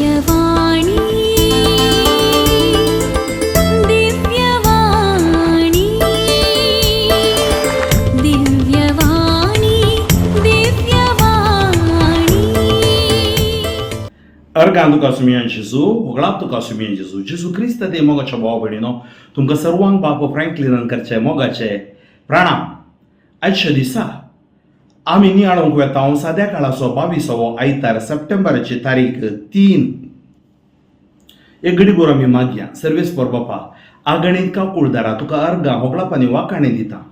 दिव्यवाणी, दिव्यवाणी, दिव्यवाणी, दिव्यवाणी. अर्गां तुका सुमयान जेजू, होगळाप तुका सुमयान जेजू. जेजू क्रिस्त ते मोगाच्या भाव भयणीनो, तुमकां सर्वांक बाप फ्रँकलिनान करचे मोगाचे प्रणाम. आयच्या दिसा आमी नियाळूंक वेता साद्या काळाचो 22वो आयतार, सप्टेंबराची तारीख 3. एक घडीभर आमी मागया. सर्वेस्पर बापा, आगणीत काकुळदारा, तुका अर्गां, होगळाप आनी वाखाणी दिता.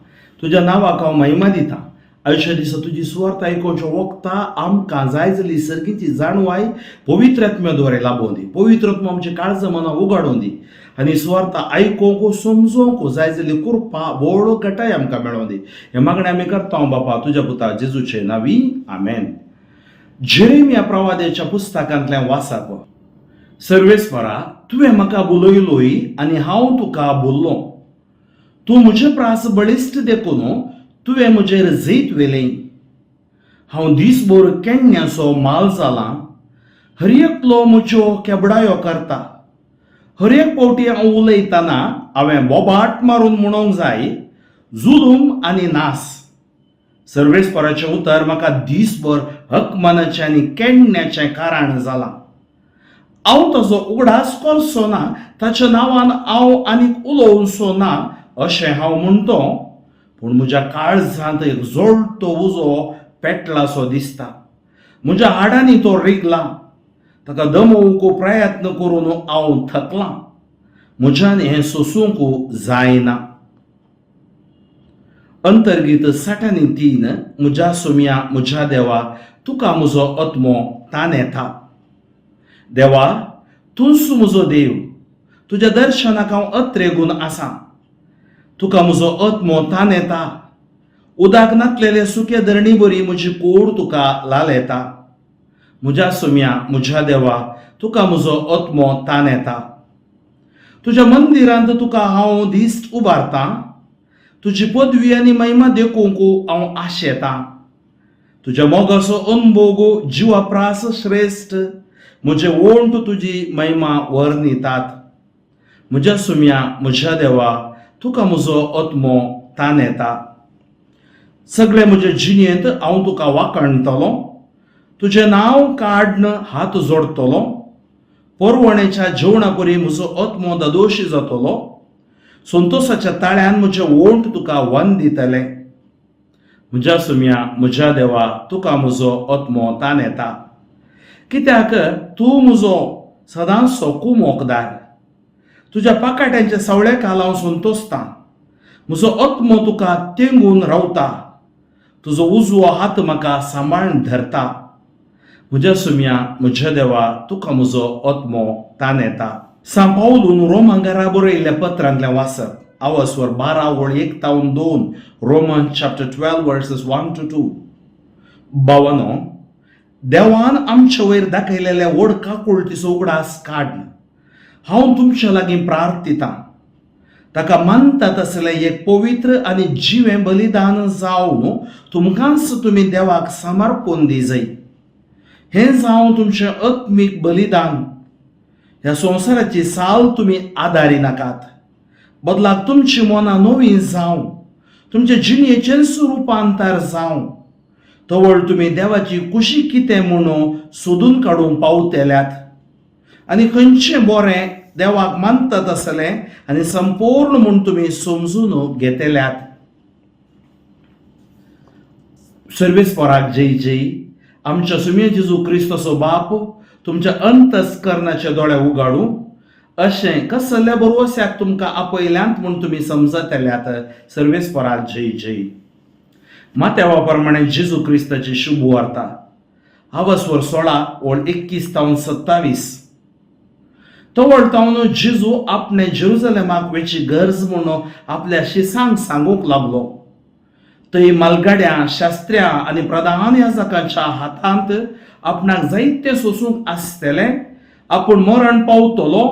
तुज्या नांवाक हांव महिमा दिता. आयच्या दिसा तुजी सुवार्थ आयकोवच्या वखता आमकां जाय जाल्ली सर्गीची जाणवाय पवित्र आत्म्या द्वारे लाभोवं दी. पवित्र आत्मा आमचे काळजा मनां उगाडून दी आनी सुवार्थ आयकोवंक, समजोवंक जाय जाल्ली कृपा, व्हड घटाय आमकां मेळोवं दी. हें मागणें आमी करता बापा, तुज्या पुता जेजूचे नांवी, आमेन. जेरेमिया प्रवाद्याच्या पुस्तकांतल्यान वाचप. सर्वेस्परा, तुवें म्हाका बोलयलोय आनी हांव तुका बोल्लो. तूं म्हजे प्रास बळिश्ट देखून तुवें म्हजेर जैत व्हेलें. हांव दीसभर केन्नासो माल जालां. हर एकलो म्हज्यो केबडायो करता. हर एक फावटी हांव उलयतना हांवें बोबाट मारून म्हणूंक जाय, जुलूम आनी नास. सर्वेस्पराचें उतर म्हाका दीसभर हकमानाचें आनी केडण्याचें कारण जालां. हांव ताजो उगडास करचो ना, ताच्या नांवान हांव आनीक उलोवचो ना अशें हांव म्हणटो, पूण म्हज्या काळजांत एक जळतो उजो पेटलासो दिसता. म्हज्या हाडांनी तो रिगला. ताका दमोवंक प्रयत्न करून हांव थकलां. म्हज्यान हें सोसूंक जायना. अंतर्गीत 63. म्हज्या सोम्या, म्हज्या देवा, तुका म्हजो आत्मो तान येता. देवा, तूंच म्हजो देव. तुज्या दर्शनाक हांव अत्रेगून आसा. तुका म्हजो आत्मो तान येता. उदक नातलेले सुके धरणी बरी म्हजी कूड तुका लाल येता. म्हज्या सोम्या, म्हज्या देवा, तुका म्हजो आत्मो तान येता. तुज्या मंदिरांत तुका हांव दिस्त उबारतां. तुजी पदवी आनी महिमा देखूंक हांव आशेतां. तुज्या मोगाचो अनभोग जिवा प्रास श्रेश्ठ. म्हजे ओंठ तुजी महिमा वर्णितात. म्हज्या सुम्या, म्हज्या देवा, तुका म्हजो आत्मो तान येता. सगळे म्हजे जिणेंत हांव तुका वाखाणटलो. तुजें नांव काडन हात जोडटलो. परवणेच्या जेवणा परी म्हजो आत्मो दादोशी जातलो. संतोसाच्या ताळ्यान म्हजे ओंठ तुका वन दितले. म्हज्या सुम्या, म्हज्या देवा, तुका म्हजो आत्मो तान येता, कित्याक तूं म्हजो सदांचो कुमोकदार. तुज्या पाकाट्यांच्या सवळ्या खाला हांव संतोसतां. म्हजो आत्मो तुका तेंगून रावता. तुजो उजवो हात म्हाका सांबाळून धरता. म्हज्या सुम्या, म्हज्या देवा, तुका म्हजो आत्मो तान येता. सांत पावलून रोमांगारा बरयल्ल्या पत्रांतलें वाचप. आवस्वर 12 वळ 1 तावन 2. Roman chapter 12 verses 1 to 2. भावानो, देवान आमचे वयर दाखयलेल्या व्हड काकुळटीचो उगडास काडन हांव तुमच्या लागीं प्रार्थितां. ताका मानता तसलें एक पवित्र आनी जिवें बलिदान जावन तुमकांच तुमी देवाक समर्पून दिजय. हें जावं तुमचें आत्मीक बलिदान. ह्या संवसाराची साल तुमी आदारी नाकात. बदलाक तुमची मनां नवीं जावं, तुमचे जिणेचेंच रुपांतर जावं. तवळ तुमी देवाची खुशी कितें म्हणून सोदून काडूंक पावतेल्यात आनी खंयचें बरें, देवाक मानतात आसलें आनी संपूर्ण म्हूण तुमी समजून घेतल्यात. सर्वेस्पराक जय जय. आमच्या सुम्या जेजू क्रिस्ताचो बाप तुमच्या अंतस्करणाचे दोळे उगाडूं, अशें कसल्या बरवस्याक तुमकां आपयल्यांत म्हूण तुमी समजतल्यात. सर्वेस्पराक जय जय. मात्यावा प्रमाणे जेजू क्रिस्ताची शुभ वार्ता. आवस्वर 16 ओळ 21 तावन 27. तवळ तावन जेजू आपणे जेरुजलेमाक वेची गरज म्हणून आपल्या शिसांक सांगूंक लागलो. थंय मालगाड्यां, शास्त्र्यां आनी प्रधान याजकांच्या हातांत आपणाक जायते सोसूंक आसतलें, आपूण मरण पावतलो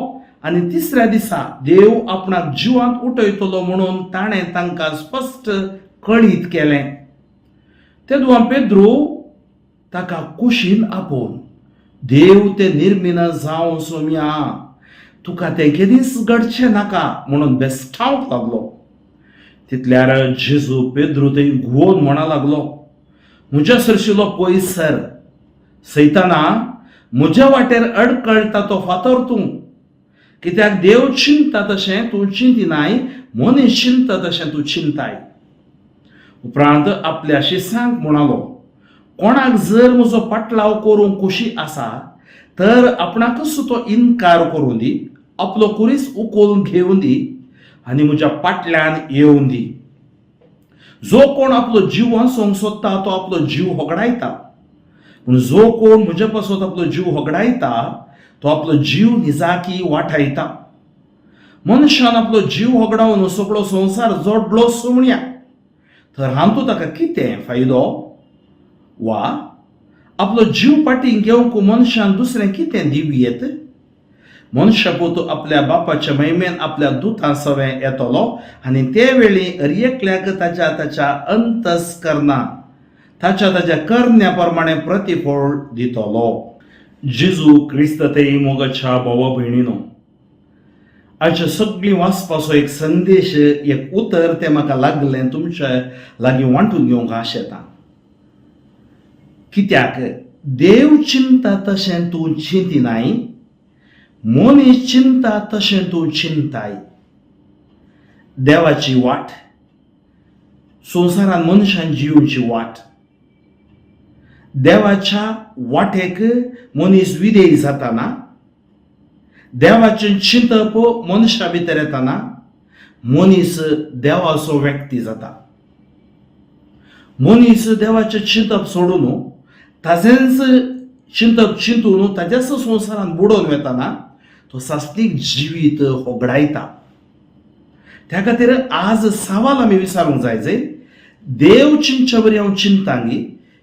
आनी तिसऱ्या दिसा देव आपणाक जिवांत उठयतलो म्हणून ताणें तांकां स्पश्ट कळीत केलें. तेदुआ पेद्रू ताका कुशीन आपोवन देव तें निर्मिना जावं सोम्या, तुका तें केदींच घडचें नाका म्हणून बेस्टावंक लागलो. तितल्यार जेजू पेद्रू थंय घुंवोन म्हणा लागलो, म्हज्या सरशिलो पयस सर सैताना, म्हज्या वाटेर अडकळटा तो फातर तूं, कित्याक देव चिंता तशें तूं चिंतिनाय, मनीस चिंता तशें तूं चिंताय. उपरांत आपल्या शिसांक म्हणालो, कोणाक जर म्हजो पाटलाव करूंक खोशी आसा तर आपणाकूच तो इनकार करूं दी, आपलो कुरीस उखलून घेवन दी आनी म्हज्या पाटल्यान येवन दी. जो कोण आपलो जीव वाचोवंक सोदता तो आपलो जीव होगडायता, पूण जो कोण म्हज्या पासत आपलो जीव होगडायता तो आपलो जीव निजाकी वाटायता. मनशान आपलो जीव होगडावन सगळो संवसार जोडलो सोमण्या, तर हातूंत ताका कितें फायदो? वा आपलो जीव फाटीं घेवंक मनशान दुसरें कितें दिवं येत? मनशापूत आपल्या बापाच्या महिमेन आपल्या दुतां सवें येतलो आनी ते वेळी हर एकल्याक ताच्या ताच्या अंतस्कर्णा ताच्या ताच्या करण्या प्रमाणे प्रतिफळ दितलो. जेजू क्रिस्त ते मोगाच्या भावा भयणीनो, आयच्या सगळीं वाचपाचो एक संदेश, एक उतर तें म्हाका लागलें तुमच्या लागीं वांटून घेवंक आशेता. कित्याक देव चिंता तशें तूं चिंतिनाय, मनीस चिंता तशें तूं चिंताय. देवाची वाट, संवसारान मनशान जिवची वाट, देवाच्या वाटेक मनीस विधेय जाताना, देवाचें चिंतप मनशा भितर येताना मनीस देवाचो व्यक्ती जाता. मनीस देवाचें चिंतप सोडून ताजेंच चिंतप चिंतून ताज्याच संवसारान बुडोवन वेताना तो सासणीक जिवीत होगडायता. त्या खातीर आज सवाल आमी विचारूंक जाय, जंय देव चिंतचे बरी हांव चिंतांगी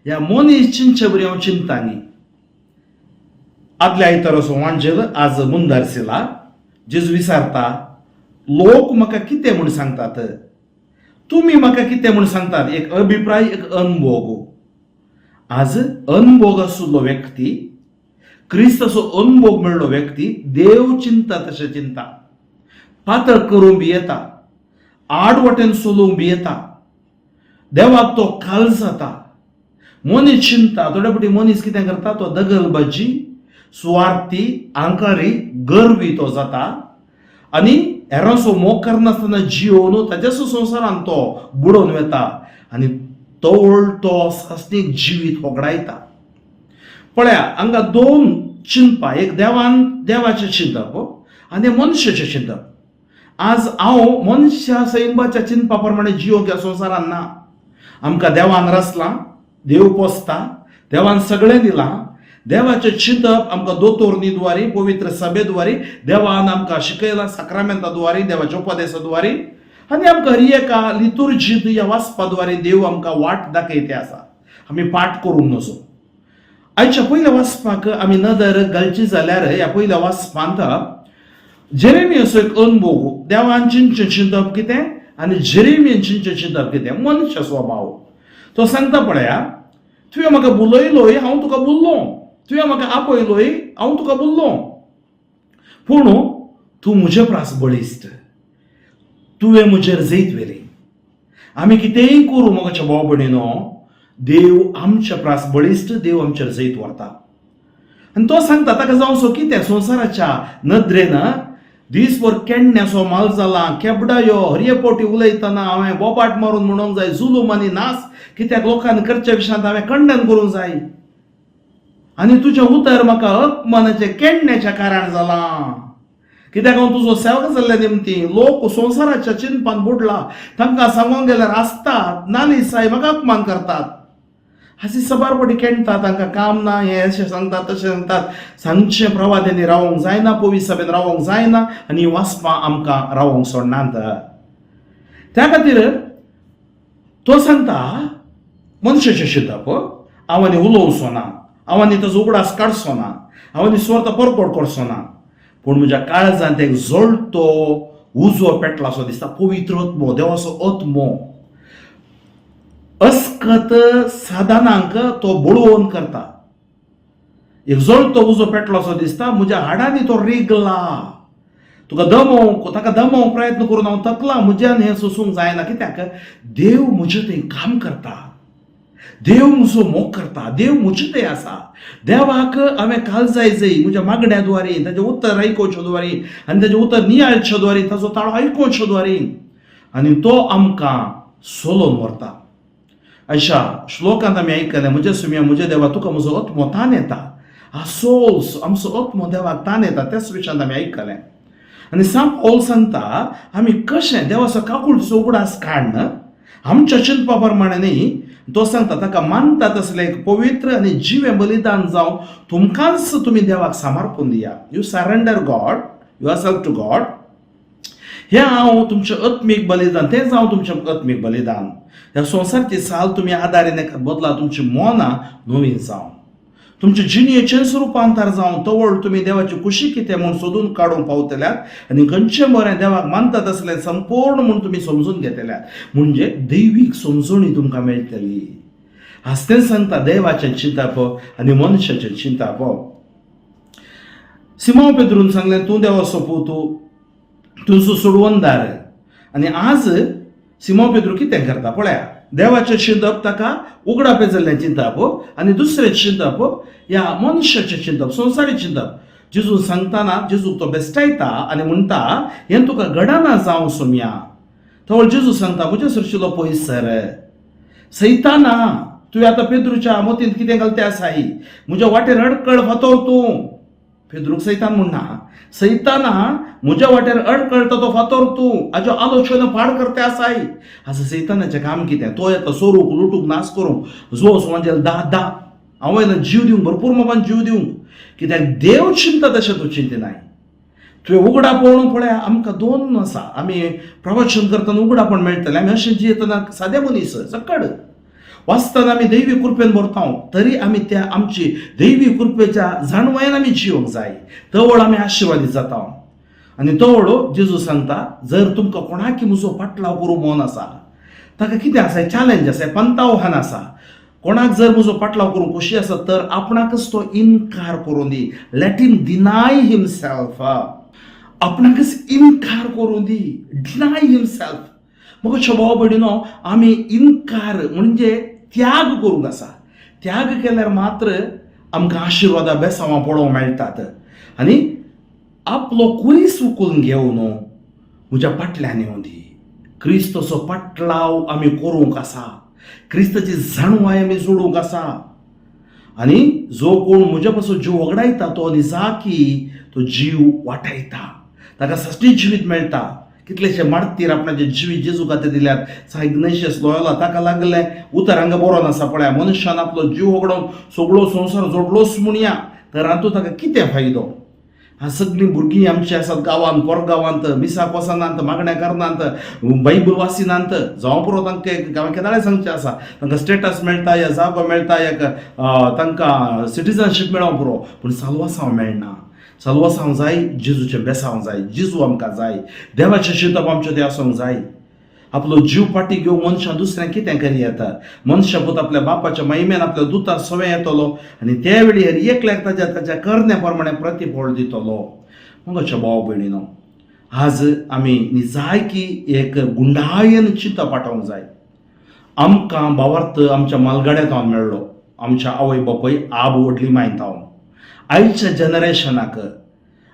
ह्या मनीस चिंतचे बरी हांव चिंतांगी. आदल्या आयताराचो वांजेल आज मुंदारसिला जेजू विचारता, लोक म्हाका कितें म्हूण सांगतात, तुमी म्हाका कितें म्हूण सांगतात? एक अभिप्राय, एक अनभोग. आज अनभोग आशिल्लो व्यक्ती, क्रिस्ताचो अनभोग मेळ्ळो व्यक्ती देव चिंता तशें चिंता, पातळ करूंक भियेता, आड वाटेन चलोवंक भियेता, देवाक तो काल जाता. मनीस चिंता, थोडे फावटी मनीस कितें करता, तो दगलबाजी, सुवार्थी, अहंकारी, गर्वी तो जाता आनी हेरांचो मोग करनासतना जियोवन ताज्याच संवसारान तो बुडोवन वता आनी तवळ तो सासणीक जिवीत होगडायता. पळया, हांगा दोन चिंतपा, एक देवान देवाचें चिंतप आनी मनशाचें चिंतप. आज हांव मनशा सैंबाच्या चिंतपा प्रमाणे जियोंक ह्या संवसारान ना. आमकां देवान रचलां, देव पोसता, देवान सगळें दिलां. देवाचें चिंतप आमकां दोतोरनी द्वारी, पवित्र सभेद्वारी देवान आमकां शिकयलां, साक्रामेंता द्वारी, देवाच्या उपदेसा द्वारी आनी आमकां हर एका लितुर्जीत ह्या वाचपा द्वारे देव आमकां वाट दाखयते आसा. आमी पाठ करूंक नजो. आयच्या पयल्या वाचपाक आमी नदर घालची जाल्यार ह्या पयल्या वाचपांत जेरेमियाचो एक अनुभव, देवान चिंतचें चिंतप कितें आनी जेरेमियान चिंतचें चिंतप कितें, मनशा स्वभाव तो सांगता. पळया, तुवें म्हाका बुलयलोय, हांव तुका बोल्लो, तुवें म्हाका आपयलोय, हांव तुका बोल्लो, पूण तूं म्हजे प्रास बळिश्ट, तुवें म्हजेर जैत व्हेली. आमी कितेंय करूं मोगाच्या भाव भयणीनो, देव आमच्या प्रास बळिश्ट, देव आमचेर जैत व्हरता. आनी तो सांगता ताका जावचो कितें, संवसाराच्या नदरेन दीसभर केण्ण्याचो माल जाला, केबडायो, हरये फावटी उलयतना हांवें बोबाट मारून म्हणूंक जाय जुलूम आनी नास, कित्याक लोकांनी करच्या विशयांत हांवें खंडन करूंक जाय आनी तुजें उतर म्हाका अपमानाचें केण्ण्याचें कारण जालां, कित्याक हांव तुजो सेवक जाल्ल्या निमती लोक संवसाराच्या चिंतपान बुडला, तांकां सांगूंक गेल्यार आसतात नालिसाय म्हाका अपमान करतात. अशी सबार फावटी केणटा, तांकां काम ना, हें अशें सांगतात तशें सांगतात. सांगचें प्रवाद्यांनी रावोंक जायना, पवित्र सभेन रावोंक जायना आनी वाचपां आमकां रावोंक सोडनात. त्या खातीर तो सांगता मनशाचें चिंतप, हांव आनी उलोवचो ना, हांव आनी ताजो उगडास काडचो ना, हांव आनी सुवार्थ परपट करचो ना, पूण म्हज्या काळजांत एक जळतो उजो पेटला असो दिसता, पवित्र आत्मो, देवाचो आत्मो अस्कत साधनांक तो बळोवन करता. एक जळतो उजो पेटलो असो दिसता, म्हज्या हाडांनी तो रिगला. तुका दमोवंक, ताका दमोवंक प्रयत्न करून हांव थकलां. म्हज्यान हें सोसूंक जायना, कित्याक देव म्हजे थंय काम करता, देव म्हजो मोग करता, देव म्हजे थंय आसा. देवाक हांवें काळजाय जाय म्हज्या मागण्या द्वारे, ताजें उतर आयकुच्या द्वारे आनी ताजें उतर नियाळच्या द्वारे, ताजो ताळो आयकुच्या द्वारे, आनी तो आमकां सोलोवन व्हरता. अशा श्लोकांत आमी आयकलें, म्हज्या सुम्या, म्हज्या देवा, तुका म्हजो आत्मो तान येता. हा सोल्स, आमचो आत्मो देवाक तान येता, त्याच विशयांत आमी आयकलें. आनी सांत पौल सांगता, आमी कशें देवाचो काकुळटीचो उगडास काडन आमच्या चिंतपा प्रमाणे न्ही. तो सांगता, ताका मानता तसलें एक पवित्र आनी जिवें बलिदान जावन तुमकांच तुमी देवाक समर्पण दिया. You surrender God yourself to God. हें हांव तुमचें आत्मीक बलिदान, तें जावं तुमचें आत्मीक बलिदान. ह्या संवसारची साल तुमी आदारी नाकात, बदला तुमची मनां नवीन जावं, तुमचे जिणयेचेंच रुपांतर जावं. तवळ तुमी देवाची खुशी कितें म्हूण सोदून काडूंक पावतल्यात आनी खंयचें बरें, देवाक मानतात तसलें, संपूर्ण म्हूण तुमी समजून घेतल्यात, म्हणजे दैवीक समजणी तुमकां मेळटली. आज तें सांगता, देवाचें चिंतप आनी मनशाचें चिंतप. सिमांव पेद्रून सांगलें, तूं देवाचो पूत, तुजो सोडवणदार. आनी आज सिमो पेद्रू कितें करता पळया. देवाचें चिंतप, ताका उगडापें जाल्लें चिंतप आनी दुसरें चिंतप, ह्या मनशाचें चिंतप, संवसारी चिंतप. जेजू सांगतना जेजूक तो बेस्टायता आनी म्हणटा, हें तुका घडना जावं सोमया. तवळ जेजू सांगता, म्हज्या सरशिलो पयस सर सैताना. तुवें आतां पेद्रूच्या मतींत कितें घालते आसाय? म्हज्या वाटेर अडकळ फातोर तूं. पेद्रूक सैतान म्हणना, सैताना, म्हज्या वाटेर अडकळटा तो फातोर तूं, हाज्यो आलोचना पाड करते आसाय. आतां सैतानाचें काम कितें? तो येता चोरूंक, लुटूंक, नाश करूंक. जो म्हणजे दा दा हांव येयला जीव दिवंक, भरपूर मोबान जीव दिवंक. कित्याक देव चिंता तशें तूं चिंतिनाय. तुवें उगडा पळोवन पळया, आमकां दोन आसा. आमी प्रवचन करतना उगडापण मेळटलें. आमी अशें जियेतना सादे मनीस सकड वाचतना आमी दैवी कृपेन भरता, तरी आमी त्या आमची दैवी कृपेच्या जाणवायेन आमी जिवंक जाय. तवळ आमी आशिर्वादीत जाता. आनी तवळ जेजू सांगता, जर तुमकां कोणाकी म्हजो पाटलाव करूंक मन आसा, ताका कितें आसा, चॅलेंज आसा, पंतावहान आसा. कोणाक जर म्हजो पाटलाव करूंक खोशी आसा तर आपणाकच तो इनकार करूं दी. Let him deny himself. आपणाकच इनकार करूं दी, डिनाय हिमसेल्फ. म्हाका भाव भयणीनो, आमी इनकार म्हणजे त्याग करूंक आसा. त्याग केल्यार मात्र आमकां आशिर्वादा बेसांवां पळोवंक मेळटात. आनी आपलो कुरीस उखलून घेवन म्हज्या फाटल्यान येवं दी. क्रिस्तचो पाटलाव आमी करूंक आसा, क्रिस्ताची जाणवाय आमी जोडूंक आसा. आनी जो कोण म्हज्या पासून जीव वगडायता, तो निजाकी तो जीव वाटायता, ताका साश्टी जिवीत मेळटा. कितलेशे मार्तीर आपणाचे जिवीत जेजू खातीर दिल्यात. सा इग्नेशियस लोयोला, ताका लागलें उतर हांगा बरोवन आसा पळया, मनशान आपलो जीव वगडोवन सगळो संवसार जोडलोच म्हणया, तर हातूंत ताका कितें फायदो? हा, सगळीं भुरगीं आमची आसात गांवांत, पोरगांवांत, मिसाक वचनात, मागण्या करनात, बायबल वाचिनात. जावं पुरो तांकां. एक हांवें केदाळे सांगचें आसा, तांकां स्टेटस मेळटा या जागो मेळटा, एक तांकां सिटीजनशीप मेळोंक पुरो, पूण साल्वासांव मेळना. साल्वासांव जाय, जेजूचें बेसांव जाय, जेजू आमकां जाय, देवाचें चिंतप आमचें तें आसूंक जाय. आपलो जीव फाटी घेवन मनशां दुसऱ्यांक कितें करी येता? मनशां पूत आपल्या बापाच्या महिमेन आपल्या दुतार सवें येतलो आनी त्या वेळी हर एकल्याक ताज्या ताज्या करण्या प्रमाणे प्रतिफळ दितलो. मोगाच्या भाव भयणीनो, आज आमी निजायकी एक गुंडायेन चिंतप पाठोवंक जाय. आमकां भावार्थ आमच्या मालगाड्या तावन मेळ्ळो, आमच्या आवय बापूय आब व्हडली मायन तावन. आयच्या जनरेशनाक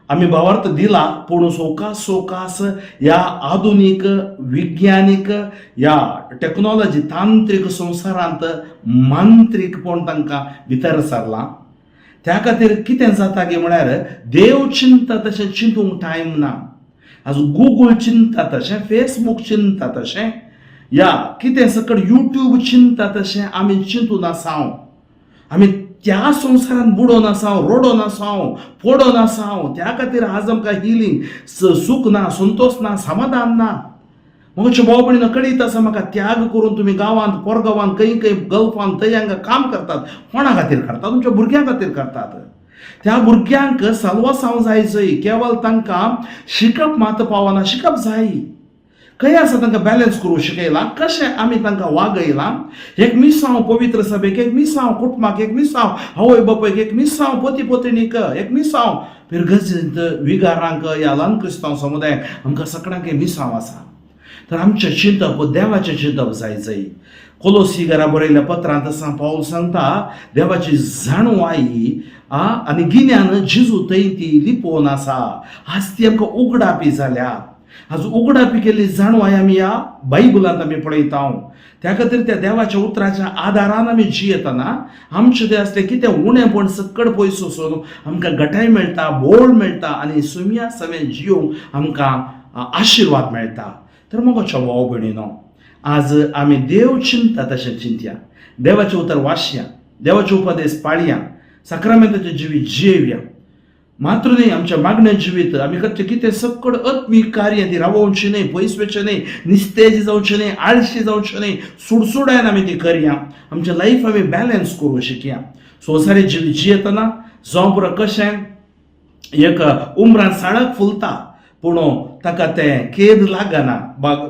आमी भावार्थ दिला, पूण सोकास सोकास ह्या आधुनीक विज्ञानीक ह्या टॅक्नॉलॉजी तांत्रीक संवसारांत मांत्रीकपण तांकां भितर सरलां. त्या खातीर कितें जाता की म्हळ्यार देव चिंता तशें चिंतूंक टायम ना. आज गुगल चिंता तशें, फेसबूक चिंता तशें, या कितें सकट युट्यूब चिंता तशें आमी चिंतून आसाव. आमी त्या संवसारांत बुडोन आसाव, रोडोन आसाव, पडोन आसाव. त्या खातीर आज आमकां हिलींग, सूख ना, संतोश ना, समाधान ना. म्हज्या भाव भयणीनो, कळीत आसा म्हाका, त्याग करून तुमी गांवांत, पोरगांवांत, खंय खंय, गल्फांत, थंय हांगा काम करतात. कोणा खातीर करतात? तुमच्या भुरग्यां खातीर करतात. त्या भुरग्यांक साल्वासांव जाय जय, केवल तांकां शिकप मात पावना, शिकप जाय. खंय आसा तांकां बॅलन्स करूंक शिकयलां, कशें आमी तांकां वागयलां. एक मिसांव पवित्र सभेक, एक मिसांव कुटुंबाक, एक मिसांव आवय बापायक, एक मिसांव पती पत्नीक, एक मिसांव पिरगर्जेंत विगारांक, ह्या ल्हान क्रिस्तांव समुदायाक, आमकां सगळ्यांक हें मिसांव आसा. तर आमचें चिंतप देवाचें चिंतप जाय जाय. कोलोसी घरा बरयल्ल्या पत्रांत आसा, पावल सांगता, देवाची जाणवाय आ आनी गिन्यान जेजू थंय ती लिपोवन आसा. आज ती आमकां उगडापी जाल्या. आज उगडापी केल्ली जाणवाय आमी ह्या बायबलांत आमी पळयता. त्या खातीर त्या देवाच्या उतराच्या आदारान आमी जियेतना आमचें तें आसलें कितें उणेपण सक्कड पयस वचून आमकां घटाय मेळटा, बोळ मेळटा आनी सुमया सवें जियोवंक आमकां आशिर्वाद मेळटा. तर मोगाच्या भाव भयणीनो, आज आमी देव चिंता तशें चिंतया, देवाचें उतर वाचया, देवाचे उपदेश पाळया, साक्रामेंताचें जिवीत जियेवया. मात्र न्हय, आमच्या मागण्या जिवीत आमी करचें कितें सक्कड आत्मीक कार्य ती रावोवची न्हय, पयस वचचें न्हय, निस्तेज जावचें न्हय, आळशी जावचें न्हय, सुडसुडायन आमी ती करया. आमचें लायफ आमी बॅलन्स करूंक शिकया. संवसारी जिवीत जियेतना जावं पुरो कशें एक उमरान साळक फुलता, पूण ताका तें केद लागना,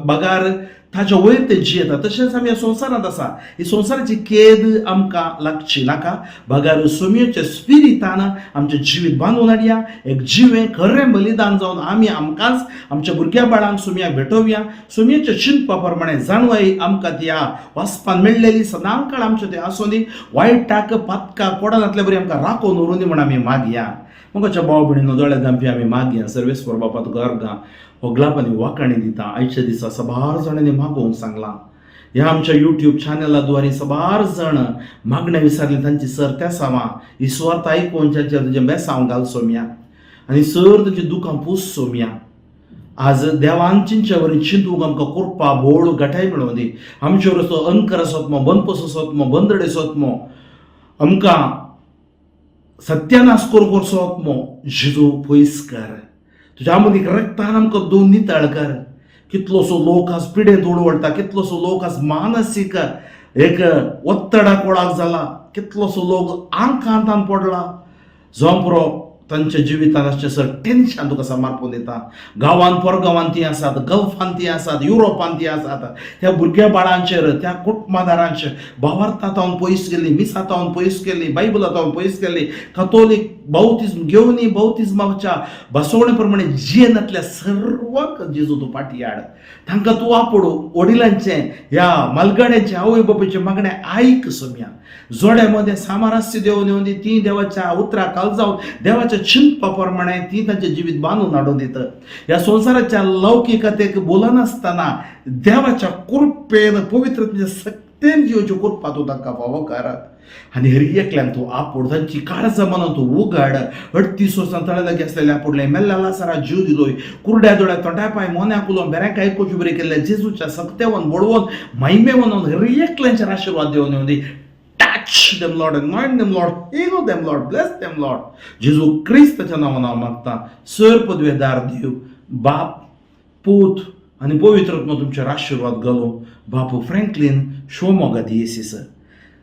बगार ताच्या वयर तें जियेता, तशेंच आमी ह्या संवसारांत आसा. ही संवसाराची केद आमकां लागची नाका, बगार सोमयेच्या स्पिरितान आमचें जिवीत बांदून हाडया. एक जिवें खरें बलिदान जावन आमी आमकांच, आमच्या भुरग्या बाळांक सोमयाक भेटोवया. सोमयेच्या चिंतपा प्रमाणे जाणवाय आमकां त्या वाचपान मेळ्ळेली सदां काळ आमचें तें आसूं दी. वायटाक पातकाक पडनातले बरी आमकां राखून उरूं दी म्हण आमी मागया. मोगाच्या भाव भयणीनो, दोळे धांपी आमी मागया. सर्वेस्पर बापा, तुका अर्गां, होगलाप आनी वाखाणी दिता. आयच्या दिसा साबार जाणांनी मागोवंक सांगलां. ह्या आमच्या युट्यूब चॅनला द्वारे साबार जाण मागण्या विचारले. तांची सर त्या सावा ही सुवार्थ आयकून तांच्या तुजें बेसांव घाल सोमया आनी सर तुजी दुकां पूस सोमया. आज देवान चिंच्या वरी चिंतूंक आमकां कृपा, बोळ, घटाय मेळोवं दी. आमचेर असो अंकर सोतमो, बनपसो सोतमो, बंदडे सोतमो, आमकां सत्यानाश करूंक सोतमो जेजू पयस कर. तुज्या मदीं रक्तान आमकां दोन नितळ कर. कितलोसो लोक आज पिडेंत उडवळटा, कितलोसो लोक आज मानसीक एक ಒತ್ತಡಕ್ಕೆ ಒಳಗ್ जाला, कितलोसो लोक आंकांतान पडला. जावं पुरो, तांच्या जिवितान आसचें सर टेन्शन तुका समर्पून दिता. गांवांत परगांवांत ती आसात, गल्फान ती आसात, युरोपान ती आसात, त्या भुरग्या बाळांचेर, त्या कुटुंबादारांचेर, भावार्थातावन पयस गेल्ली, मिसातावन पयस गेल्ली, बायबलातावन पयस गेल्ली, कतोलीक बावतिज्म घेवनी बावतिज्माच्या बसवणे प्रमाणे जियेनातल्या सर्वांक जेजू तूं फाटी हाड. तांकां तूं आपोड. वडिलांचें, ह्या मालगाड्यांचें, आवय बापायचें मागणें आयक सोमया. जोड्या मदें सामरस्य देवून येवन ती देवाच्या उतरा काल जावन देवाच्या चिंतपा प्रमाणे ती तांचें जिवीत बांदून हाडून दिता. ह्या संवसाराच्या लौकिकतेक बोलनासतना देवाच्या कृपेन, पवित्र सक्तेन जिवची कृपा तूं तांकां फावो कर आनी हर एकल्यान तूं आपोड. तांची काळजां मनां तूं उगाड. 38 वर्सां तळे लागीं आसलेले आपोडले, मेल्ल्या लासारा जीव दिलोय, कुरड्या दोळ्या, तोंडा पाय, मोन्या कुलोवन, बेऱ्यांक आयकुची बरी केल्ले जेजूच्या सक्तेवन, बळवून, महिमेवन हर एकल्यांचेर आशिर्वाद देवन येवन दी. Touch them, Lord, anoint them, Lord, heal them, Lord, bless them, Lord. जेजू क्रिस्ताच्या नांवान हांव मागता. सर पदवेदार देव बाप, पूत आनी पवित्र आत्मो तुमचेर आशिर्वाद घालूं. बापू फ्रँकलीन, शिवमोगा दियेसीस.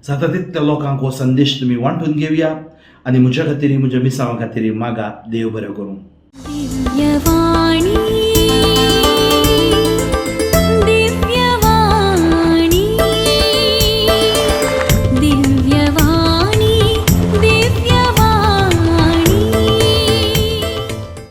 जाता तितल्या लोकांक हो संदेश तुमी वांटून घेवया आनी म्हज्या खातीर, म्हज्या मिसांवा खातीर मागा. देव बरें करूं. दिव्यवाणी.